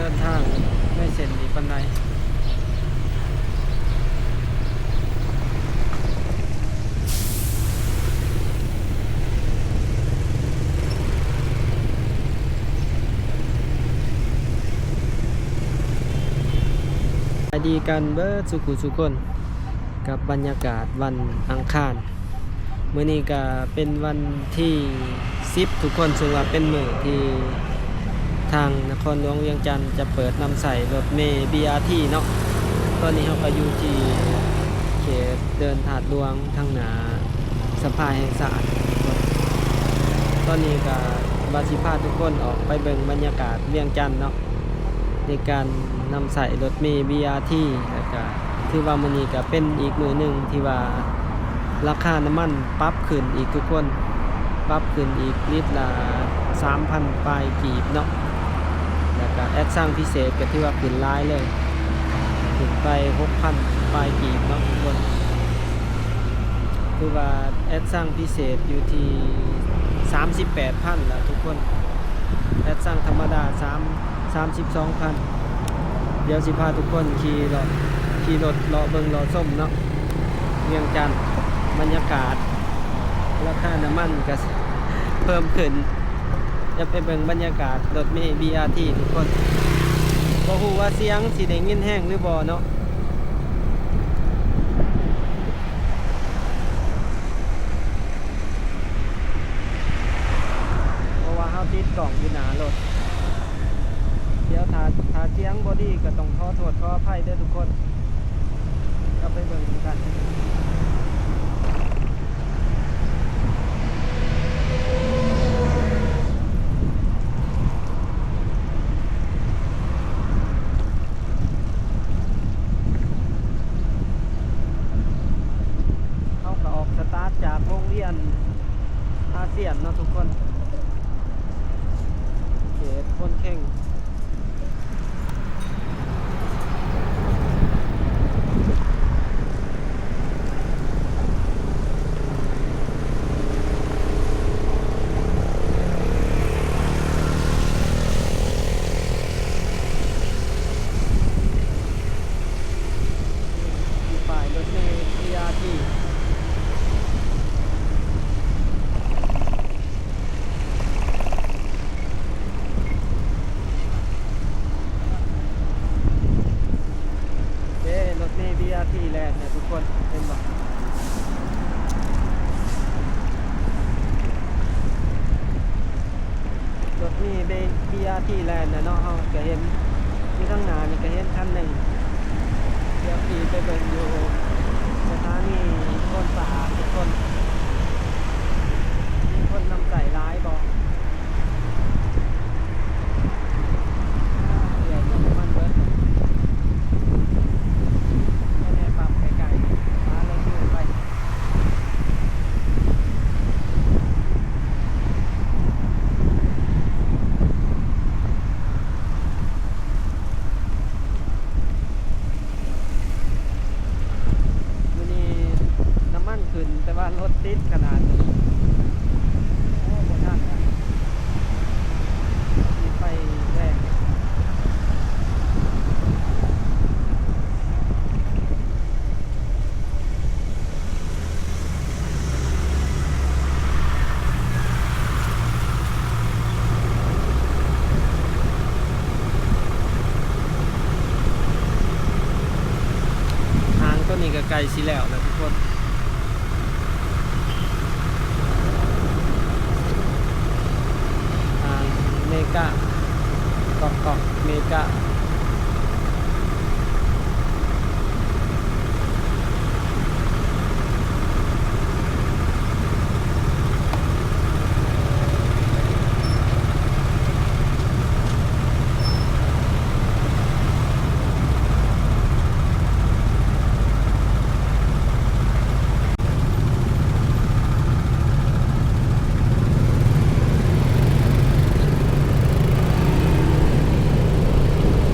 ເດີນທາງໃນເສັ້ນນີ້ປານໃດ. ສະບາຍດີກັນເບິດສູ່ຜູ້ສູ່ຄົນ ກັບບັນຍາກາດວັນອັງຄານ. ມື້ນີ້ກະເປັນວັນທີສິບທຸກຄົນ, ເຊິ່ງວ່າເປັນມື້ທີ່ທາງນະຄອນຫຼວງວຽງຈັນຈະເປີດນຳໃຊ້ລົດເມ ບີອາທີ ເນາະ. ຕອນນີ້ເຮົາກະຢູ່ທີ່ເຂດເດີ່ນທາດຫຼວງ ທາງໜ້າສະພາແຫ່ງຊາດ. ຕອນນີ້ກະວ່າຊິພາທຸກຄົນອອກໄປເບິ່ງບັນຍາກາດວຽງຈັນເນາະ. ໃນການນຳໃຊ້ລົດເມ ບີອາທີ ແລ້ວກະຖືວ່າມື້ນີ້ກະເປັນອີກມື້ໜຶ່ງທີ່ວ່າລາຄານ້ຳມັນປັບຂຶ້ນອີກທຸກຄົນ, ປັບຂຶ້ນອີກລິດລະສາມພັນປາຍກີບເນາະ. ແລ້ວກະແອັດຊັງພິເສດກະຖືວ່າຂຶ້ນຫຼາຍເລີຍ, ຂຶ້ນໄປຫົກພັນປາຍກີບເນາະທຸກຄົນ. ຄືວ່າແອັດຊັງພິເສດຢູ່ທີ່ສາມສິບແປດພັນລະທຸກຄົນ, ແອັດຊັງທຳມະດາສາມ ສາມສິບສອງພັນ. ດຽວຊິພາທຸກຄົນຂີ່ເລາະ ຂີ່ລົດເລາະເບິ່ງເລາະຊົມເນາະ ວຽງຈັນ, ບັນຍາກາດ ລາຄານ້ຳມັນກະເພີ່ມຂຶ້ນ. ດຽວໄປເບິ່ງບັນຍາກາດລົດເມ ບີອາທີ ທຸກຄົນ. ບໍ່ຮູ້ວ່າສຽງຊິໄດ້ຍິນແຮງຫຼືບໍ່ເນາະ. ເພາະວ່າເຮົາຕິດກ້ອງຢູ່ໜ້າລົດ. ດຽວຖ້າ ຖ້າສຽງບໍ່ດີກະຕ້ອງຂໍໂທດຂໍອະໄພເດີທຸກຄົນ. ເຮົາໄປເບິ່ງນຳກັນ. ເຮົາກະອອກສະຕາດຈາກວົງວຽນອາຊຽນເນາະທຸກຄົນ, ເຂດໂພນເຄັງ. ປ້າຍລົດເມ ບີອາທີ. ເດ້ ລົດເມ ບີອາທີ ແລ່ນແລ້ວທຸກຄົນ ເຫັນບໍ່? ລົດມີ ບີອາທີ ແລ່ນແລ້ວເນາະ, ເຮົາກະເຫັນຢູ່ທາງໜ້ານີ້ ກະເຫັນຄັນໜຶ່ງ. ດຽວຂີ່ໄປເບິ່ງຢູ່ສະຖານີໂພນສະອາດທຸກຄົນ ມີຄົນນຳໃຊ້ຫຼາຍບໍ່? ເອີຍ ນ້ຳມັນເບິດ ໄປແນ່ປ້ຳໃກ້ໆ ປະລົດຢູ່ໄປ. ມື້ນີ້ນ້ຳມັນຂຶ້ນ ແຕ່ວ່າລົດຕິດຂະໜາດນີ້ ໂອ້ ບໍ່ທັນລະ ໄປແລ້ວ. ທາງໂຕນີ້ກະໃກ້ຊິແລ້ວແລ້ວທຸກຄົນ. ທາງເມກາ ກອກໆ ເມກາ. ໂອ້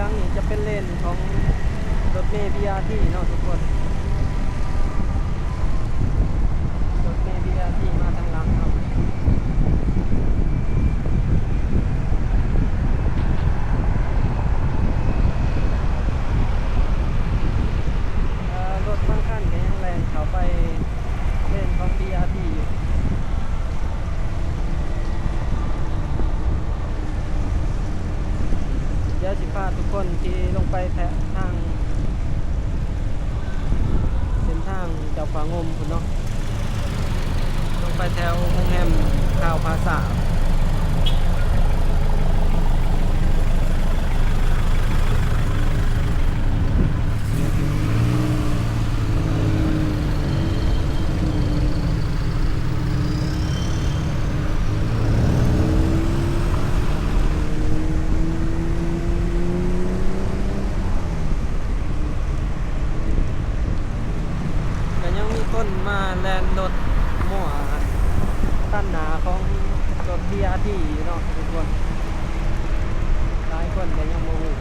ຫຼັງນີ້ຈະເປັນເລນຂອງລົດເມບີອາທີເນາະທຸກຄົນ, ລົດເມບີອາທີມາທາງຫຼັງເຮົາ. ເອີ ລົດບາງຄັນກໍຍັງແລ່ນເຂົ້າໄປເລນຂອງບີອາທີຢູ່. ດຽວຊິພາທຸກຄົນຂີ່ລົງໄປແທະທາງ ເສັ້ນທາງເຈົ້າຟ້າງຸ່ມພຸ້ນເນາະ, ລົງໄປແຖວໂຮງແຮມຄາວພາຊາ. ກໍຍັງມີຄົນມາແລ່ນລົດມົ້ວຕັດໜ້າຂອງລົດບີອາທີຢູ່ເນາະທຸກຄົນ, ຫຼາຍຄົນກໍຍັງບໍ່ຮູ້.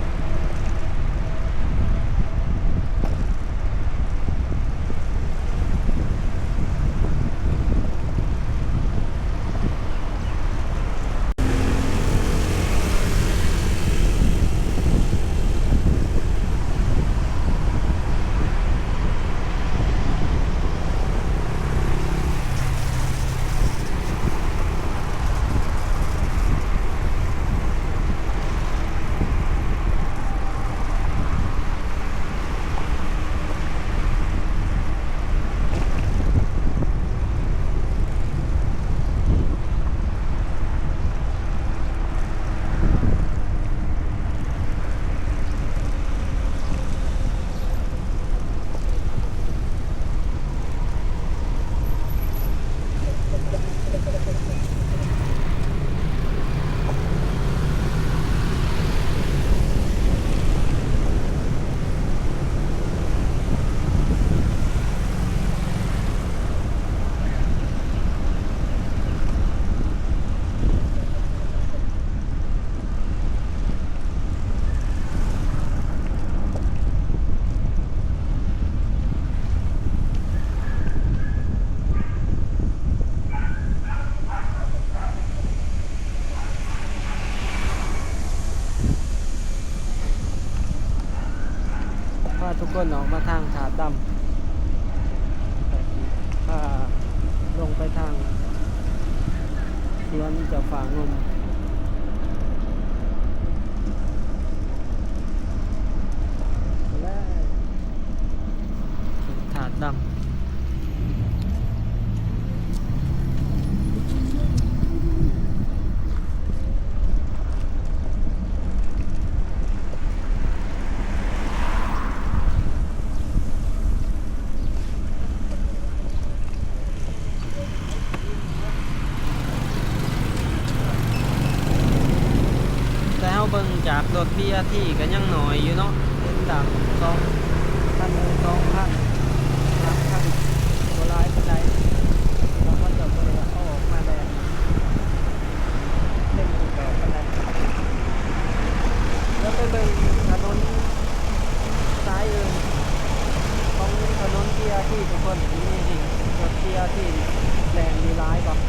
ພາທຸກຄົນອອກມາທາງທາດດຳ, ພາລົງໄປທາງສວນເຈົ້າຟ້າງຸ່ມ. ທາດດຳ. ແຕ່ເຮົາເບິ່ງຈາກລົດບີອາທີກໍຍັງໜ້ອຍຢູ່ເນາະ, ເຫັນດາກສອງຄັນ ສອງຄັນ ສາມຄັນ ບໍ່ຫຼາຍປານໃດ, ແລ້ວເຂົາເຈົ້າບໍ່ໄດ້ເອົາອອກມາແລ່ນເຕັມຮູບແບບປານໃດ. ແລ້ວໄປເບິ່ງຖະໜົນ ສາຍອື່ນຂອງຖະໜົນບີອາທີທຸກຄົນ ມີອີກ ລົດບີອາທີແລ່ນຢູ່ຫຼາຍບໍ່? ເ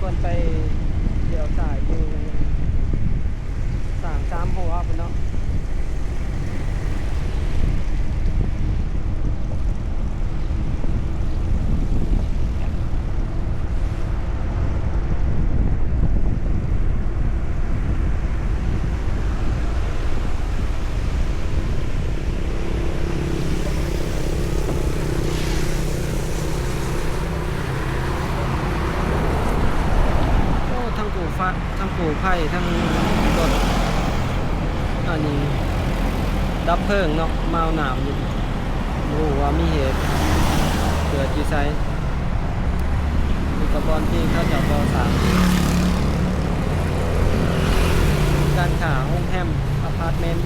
ເພິ່ນໄປລ້ຽວຊ້າຍຢູ່ສ້າງສາມຫົວພຸ້ນເນາະ. ໂອ້ ທັງກູ້ໄພ ທັງກູ້ໄພ ທັງລົດ ອັນນີ້ ດັບເພີງເນາະ ມາເອົານ້ຳຢູ່ ບໍ່ຮູ້ວ່າມີເຫດເກີດຢູ່ໃສ. ນີ້ກໍບ່ອນທີ່ເຂົາເຈົ້າກໍ່ສ້າງ ຮ້ານຄ້າ ໂຮງແຮມ ອາພາດເມັນ.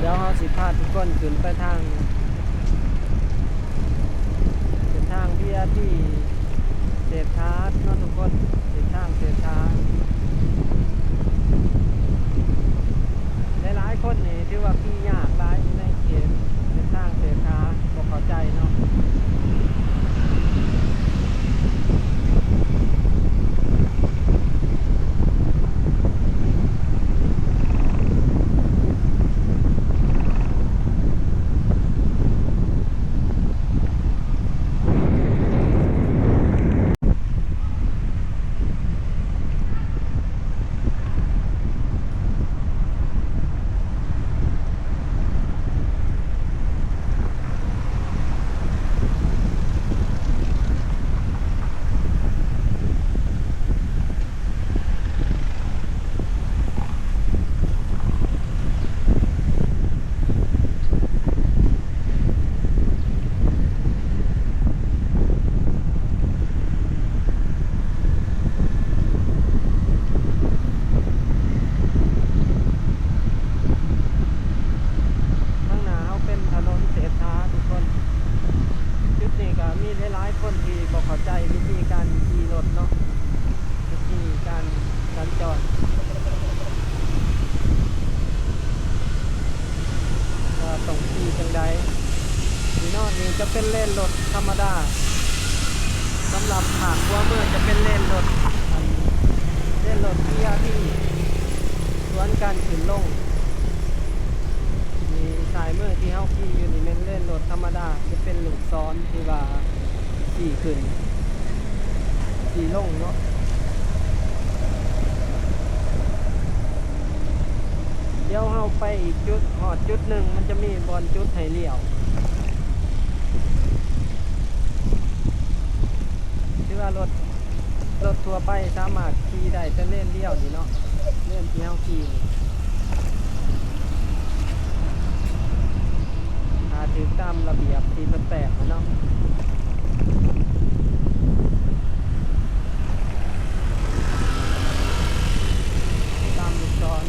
ດຽວເຮົາຊິພາທຸກຄົນຂຶ້ນໄປທາງ ເສັ້ນທາງ ວີໄອພີ ເສດຖາເນາະທຸກຄົນ ເສັ້ນທາງເສດຖາ. ຫຼາຍໆຄົນນີ້ຖືວ່າຂີ່ຍາກຫຼາຍຢູ່ໃນເຂດເສັ້ນທາງເສດຖາ ບໍ່ເຂົ້າໃຈເນາະ. ຂ້າງໜ້າເຮົາເປັນຖະໜົນເສດຖາທຸກຄົນ. ຈຸດນີ້ກໍມີຫຼາຍໆຄົນທີ່ບໍ່ເຂົ້າໃຈວິທີການຂີ່ລົດເນາະ. ວິທີການສັນຈອນ ວ່າຕ້ອງຂີ່ຈັ່ງໃດ. ນີ້ເນາະ ນີ້ຈະເປັນເລນລົດທຳມະດາ. ສຳລັບພາກຂວາມືຈະເປັນເລນລົດ ອັນ ເລນລົດ ວີໄອພີ ສວນກັນຂຶ້ນລົງ. ນີ້ຊ້າຍມືທີ່ເຮົາຂີ່ຢູ່ນີ້ແມ່ນເລນລົດທຳມະດາ ຈະເປັນລູກສອນທີ່ວ່າ ຂີ່ຂຶ້ນຂີ່ລົງເນາະ. ດຽວເຮົາໄປອີກຈຸດ ຮອດຈຸດໜຶ່ງ ມັນຈະມີບ່ອນຈຸດໃຫ້ລ້ຽວ ຖືວ່າລົດ ລົດທົ່ວໄປສາມາດຂີ່ໄດ້ແຕ່ເລນດຽວນີ້ເນາະ ເລນທີ່ເຮົາຂີ່ນີ້. ຖ້າຖືກຕາມລະບຽບທີ່ເພິ່ນແປງຫັ້ນເນາະ ຕາມລູກສອນ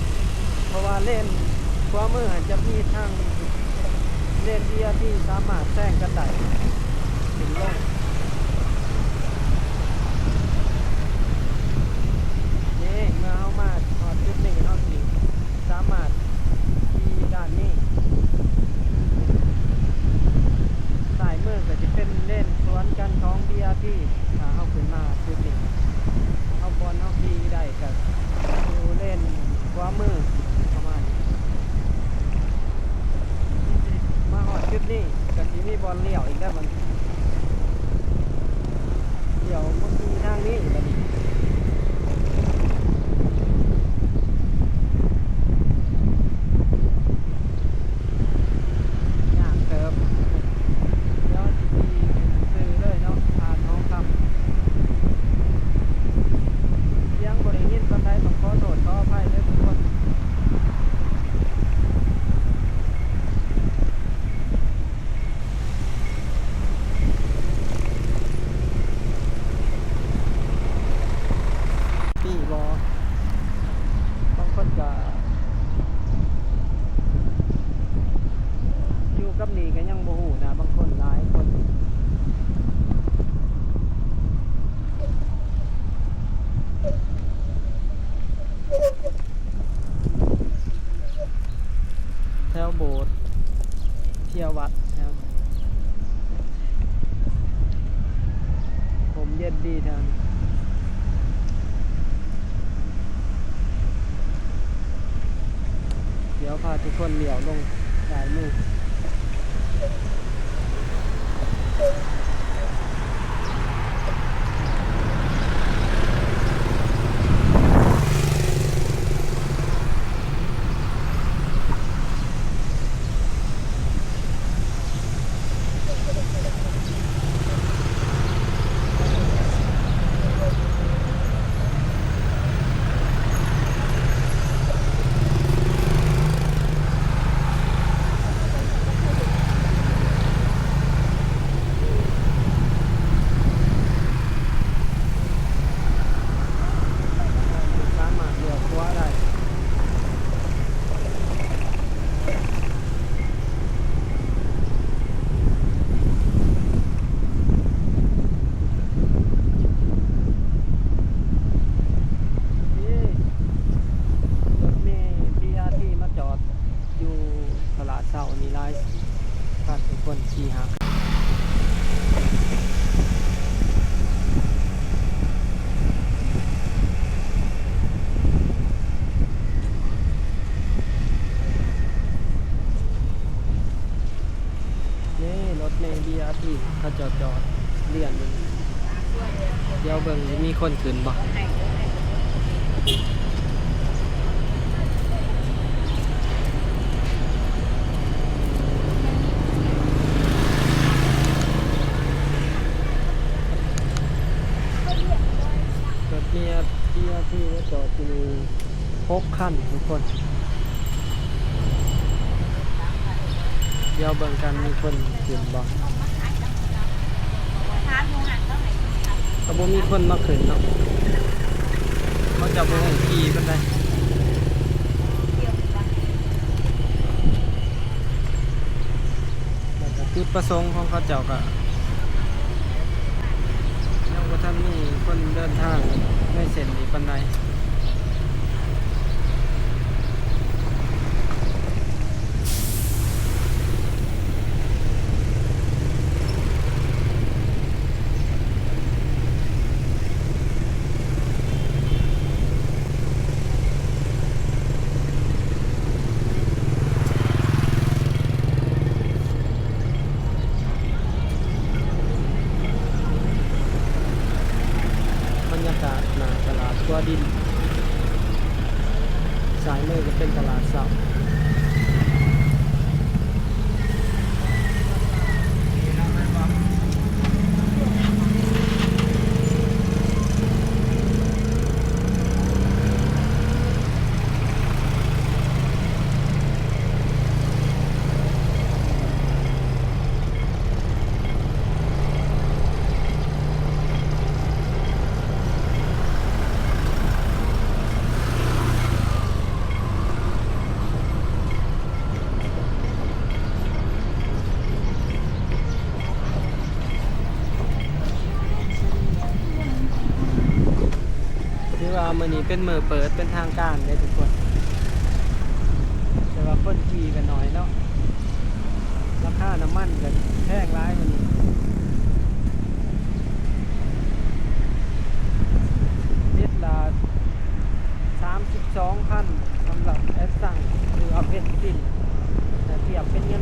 ເພາະວ່າເລນຂວາມືຫັ້ນຈະມີທາງ ເລນ ວີໄອພີ ສາມາດແຊງກັນໄດ້ ຂຶ້ນລົງ. ນີ້ ເມື່ອເຮົາມາຮອດຈຸດນີ້ ເຮົາຊິສາມາດຂີ່ດ້ານນີ້. ຊ້າຍມືກໍຊິເປັນເລນສວນກັນຂອງ ວີໄອພີ ຖ້າເຮົາຂຶ້ນມາຈຸດນີ້ ເຮົາ ບ່ອນເຮົາຂີ່ໄດ້ກໍຢູ່ເລນຂວາມືປະມານນີ້. ມາຮອດຈຸດນີ້ກໍຊິມີບ່ອນລ້ຽວອີກແລ້ວບັດນີ້ ລ້ຽວມາຂີ່ທາງນີ້ບັດນີ້. ຍາກເຕີບ ດຽວຊິຂີ່ຂຶ້ນຊື່ເລີຍເນາະ ຜ່ານຫໍຄຳ. ສຽງບໍ່ໄດ້ຍິນປານໃດ ຕ້ອງຂໍໂທດຂໍອະໄພເດີທຸກຄົນ. ເ ນີ້ກໍຍັງບໍ່ຮູ້ນະ ບາງຄົນຫຼາຍຄົນ ແຖວໂບດ ເທຍວັດແຖວ ຮົ່ມເຢັນດີແຖວນີ້ ດຽວພາທຸກຄົນລ້ຽວລົງຊ້າຍມື. ສາມາດລ້ຽວຂວາໄດ້. ລົດເມບີອາທີມາຈອດຢູ່ຕະຫຼາດເຊົ້ານີ້ຫຼາຍຄັນ ທຸກຄົນ ສີ່ຫ້າຄັນ. ນີ້ລົດເມບີອາທີເຂົາເຈົ້າຈອດລຽນຢູ່ນີ້ ດຽວເບິ່ງມີຄົນຂຶ້ນບໍ່. ລົດເມບີອາທີມາຈອດຢູ່ນີ້ ຫົກຄັນທຸກຄົນ ດຽວເບິ່ງກັນມີຄົນຂຶ້ນບໍ່ ກໍບໍ່ມີຄົນມາຂຶ້ນເນາະ ເຂົາເຈົ້າບໍ່ຮູ້ຂີ່ປານໃດ. ແລ້ວກໍຈຸດປະສົງຂອງເຂົາເຈົ້າກໍຍັງບໍ່ທັນມີຄົນເດີນທາງໃນເສັ້ນນີ້ປານໃດ. ບັນຍາກາດໜ້າຕະຫຼາດຂົວດິນ ຊ້າຍມືຈະເປັນຕະຫຼາດເຊົ້າ. ຖືວ່າມື້ນີ້ເປັນມື້ເປີດເປັນທາງການເດ້ທຸກຄົນ ແຕ່ວ່າຄົນຂີ່ກໍໜ້ອຍເນາະ. ລາຄານ້ຳມັນກໍແພງຫຼາຍມື້ນີ້ ລິດລະສາມສິບສອງພັນ ສຳລັບແອັດຊັງ ຫຼືວ່າເບັນຊິນ ຖ້າທຽບເປັນເງິນ